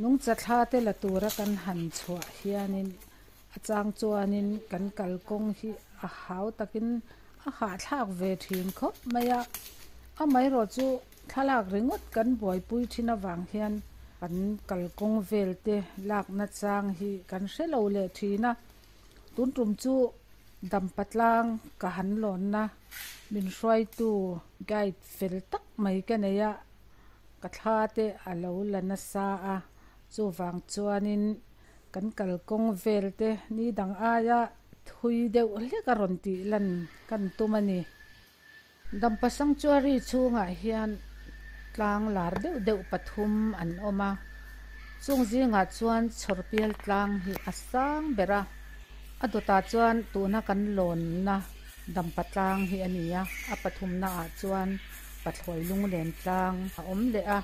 Nungcha thla te la tura kan han chhuah hianin a chang chuanin kan kalkawng hi a hau takin a hahthlak ve thin khawp mai a, amaherawh chu thlalak ringawt kan buaipui thin avang hian kan kalkawng vel te lakna chang hi kan hre lo leh thin a, tun tum chu dampa tlang ka han lawnna min hruaitu guide fel tak mai ka nei a. Ka thla te a lo la nasa a, chuvang chuanin kan kalkawng vel te ni dang aia thui deuh hlek a rawn tih lan kan tum a ni. Dampa Sanctuary chhungah hian tlang lar deuh deuh pathum an awm a, chung zingah chuan Chhawrpial tlang hi a sang ber a, a dawtah chuan tuna kan lawnna Dampa tlang hi a ni a, a pathumna ah chuan Pathlawi lunglen tlang a awm leh a.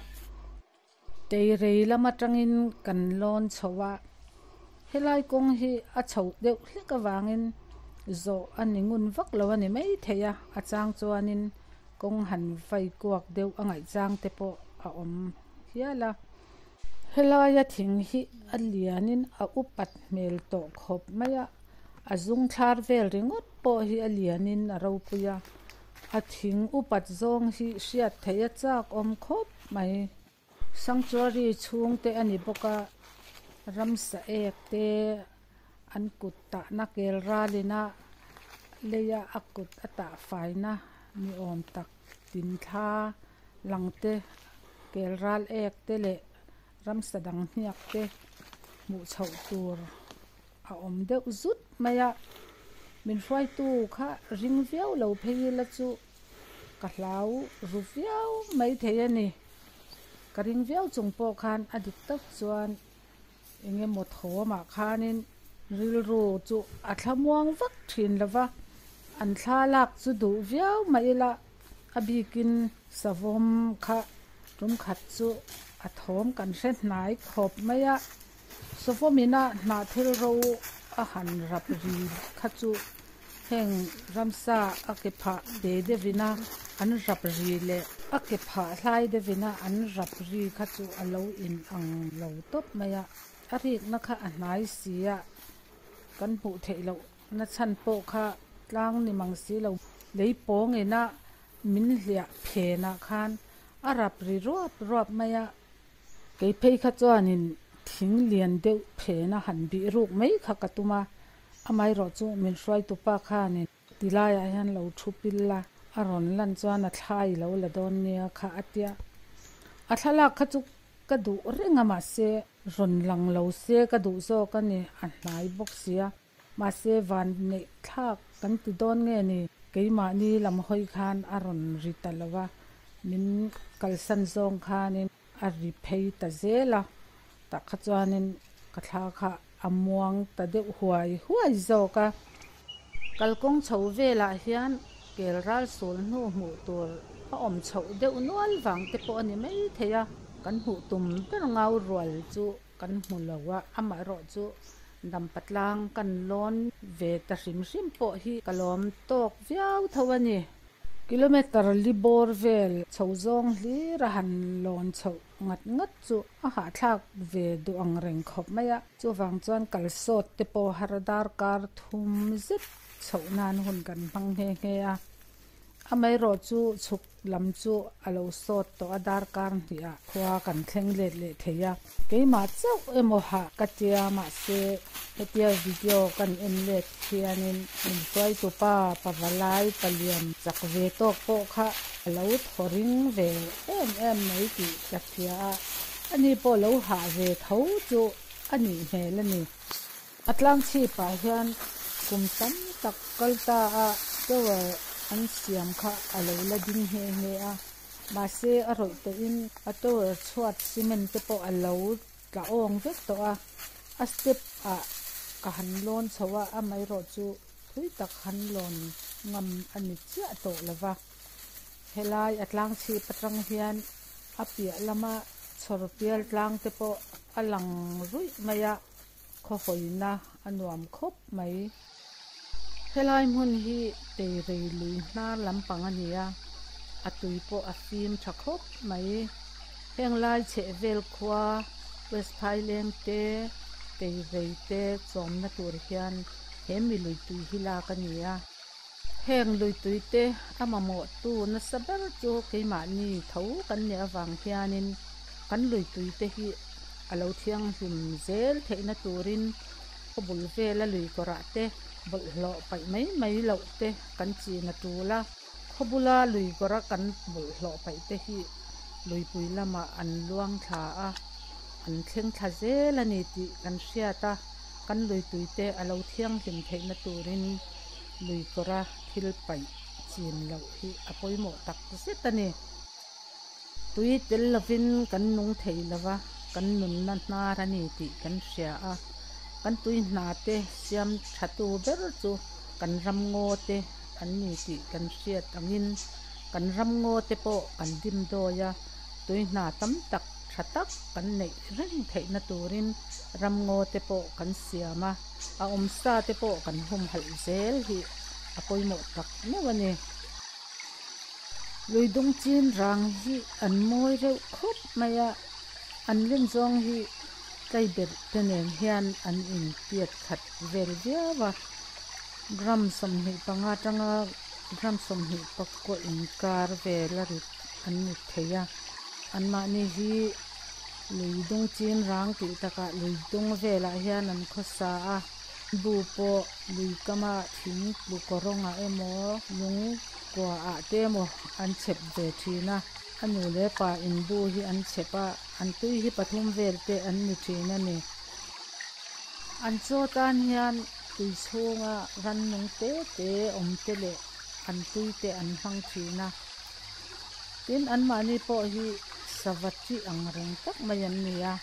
Teirei lam atangin kan lawn chho a, helai kawng hi a chhoh deuh hlek avangin zawh a ni ngun vak lo a ni maithei a, a chang chuanin kawng han vai kuak deuh a ngaih chang te pawh a awm hial a. Helaia thing hi a lianin a upat hmel tawh khawp mai a, a zung thlar vel ringawt pawh hi a lianin a ropui a. A thing upat zawng hi hriat theih a chak awm khawp mai. Sanctuary chhung te a ni bawk a, ramsa ek te an kut tahna kel ralin a leia a kut a tah faina ni awm tak tin thla lang te kel ral ek te leh ramsa dang hniak te hmuh chhoh tur a awm deuh zut mai a, min hruaitu kha ring viau lo phei ila chu ka hlau ru viau mai thei a ni. Ka ring viau chung pawh khan a dik tak chuan eng emaw thawmah khanin rilru chu a thlamuang vak thin lo va, an thla lak chu duh viau mah ila a bikin savawm kha tum khat chu a thawm kan hre hnai khawp mai a. Sawvawmina hnah thil ro a han rap ri kha chu heng ramsa a ke phah ve deuhina an rap ri leh a ke phah hlai deuhina an rap ri kha chu a lo in ang lo tawp mai a, a rikna kha a hnai si a, kan hmuh theih loh na chhan pawh kha tlang ni mang si lo lei pawngina min hliah phenah khan a rap ri ruap ruap mai a. Kei phei kha chuanin thing lian deuh phena han bih ruk mai kha ka tum a, amaherawh chu min hruaitupa khanin ti laiah hian lo thu pil la, a rawn lan chuan a thla i lo la dawn nia kha a tia. A thlalak kha chu ka duh reng a mahse rawn lang lo se ka duh zawk a ni, a hnai bawk sia. Mahse van neih thlak kan ti dawn nge ni? Keimahni lam hawi khan a rawn ri ta lo a, min kalsan zawng khanin a ri phei ta zel a, tah kha chuanin ka thla kha a muang ta deuh huai huai zawk a. Kalkawng chho velah hian kel ral sul hnu hmuh tur a awm chhoh deuh nual vang te pawh a ni maithei a, kan hmuh tum ber ngau rual chu Kan hmu lo a, amaherawh chu dampa tlang kan lawn ve ta hrim hrim pawh hi ka lawm tawk viau tho a ni. Kilometer li bawr vel chho zawng hlir a han lawn chhoh ngat ngat chu a hahthlak ve duh ang reng khawp mai a, chuvang chuan kalsawt te pawh har darkar thum zet chhoh nan hun kan hmang nghe nghe a. Amaherawh chu chhuk lam chu a lo sawt tawh a, darkar hnihah khua kan thleng let leh thei a. Keimah chauh emaw hah ka tia mahse hetia video kan en let hianin min hruaitupa pavalai palian chak ve tawk pawh kha a lo thaw ring ve em em mai tih ka hria a, ani pawh lo hah ve tho chu a nih hmel a ni. A tlangchhipah hian kum tam tak kal ta a tower an siam kha a lo la ding nghe nghe a, mahse a rawih tawhin a tower chhuat cement te pawh a lo tla awng vek tawh a, a step ah ka han lawn chho a, amaherawh chu thui tak han lawn ngam a ni chiah tawh lo va, helai a tlangchhip atang hian a piah lama chhawr pial tlang te pawh a lang ruih mai a. Khawhawina a nuam khawp mai. Helai hmun hi Teirei lui hnar lampang a ni a, a tui pawh a fim tha khawp mai. Heng lai chhehvel khua West Phaileng te, Teivei te chawmna tur hian he mi lui tui hi lak a ni a. Heng lui tui te a mamawhtu nasa ber chu keimahni tho kan nih avang hianin kan lui tui te hi a lo thianghlim zel theihna turin khaw bul vela lui kawrah te bawlhhlawh paih mai mai loh te kan chin a tul a. Khaw bula lui kawra kan bawlhhlawh paih te hi luipui lamah an luang thla a, an thleng thla zel a ni tih kan hriat a, kan luitui te a lo thianghlim theihna turin lui kawra thil paih chin loh hi a pawimawh tak zet a ni. Tui tel lovin kan nung thei lo va, kan nunna hnar a ni tih kan hria a. Kan tui hna te siam thatu ber chu kan ramngaw te an ni tih kan hriat angin kan ramngaw te pawh kan dim dawi a, tui hna tam tak tha tak kan neih reng theihna turin ramngaw te pawh kan siam a, a awmsa te pawh kan humhalh zel hi a pawimawh tak meuh a ni. Lui dung chin rang hi an mawi reuh khawp mai a, an rin zawng hi tlaiberh te nen hian an inpiat khat vel viau a, gram 25 atanga gram 29 inkar vel a rit an ni thei a, anmahni hi lui dung chin rang tih takah lui dung velah hian an khawsa a. Bu pawh lui kama thing tlu kawrawngah emaw lung kuaah te emaw an chhep ve thin a, a nu leh pa in bu hi an chhep a, an tui hi pathum vel te an ni thin a ni. An chaw tan hian tui chhunga rannung te te awm te leh an tui te an hmang thin a, tin anmahni pawh hi sava chi ang reng tak mai an ni a,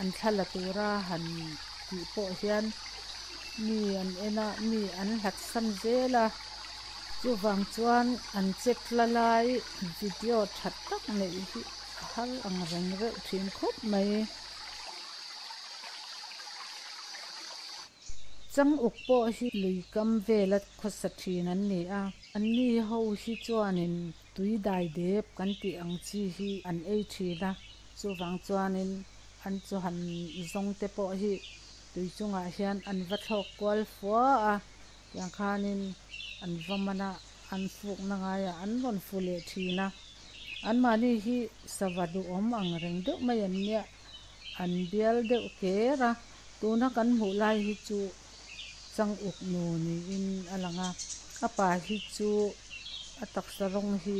an thla la tura han tih pawh hian mi an en a, mi an hlat san zel a, chuvang chuan an che tla lai video tha tak neih hi a har ang reng reuh thin khawp mai. Chang uk pawh hi lui kam vela khawsa thin an ni a, anni ho hi chuanin tui dai dep kan tih ang chi hi an ei thin a, chuvang chuanin an chu han zawng te pawh hi tui chungah hian an va thlawk kual fua a, tiang khanin an va man a, an fukna ngaiah an rawn fu leh thin a, anmahni hi sava duhawm ang reng deuh mai an nia, an bial deuh ker a, tuna kan hmuh lai hi chu chang uk nu niin a lang a, a pa hi chu a taksa rawng hi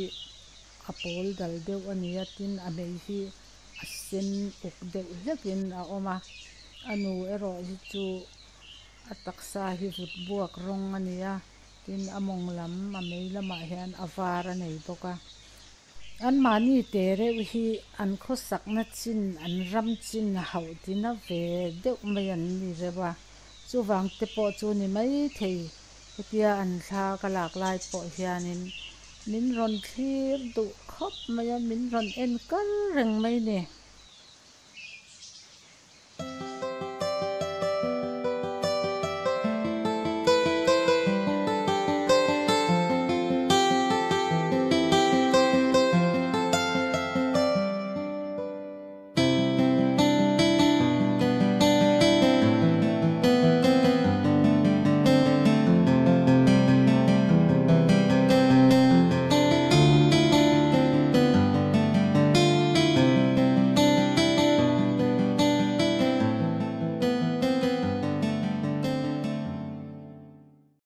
a pawl dal deuh a ni a, tin a hmei hi a sen uk deuh hlekin a awm a, a nu erawh hi chu a taksa hi vut buak rawng a ni a, tin a mawng lam a mei lamah hian a var a nei bawk a. Anmahni te reuh hi an khawsakna chin an ram chin hauh tina ve deuh mai an ni reuh a, chuvang te pawh chu ni maithei hetia an thla ka lak lai pawh hianin min rawn thlir duh khawp mai a, min rawn en kal reng mai ni.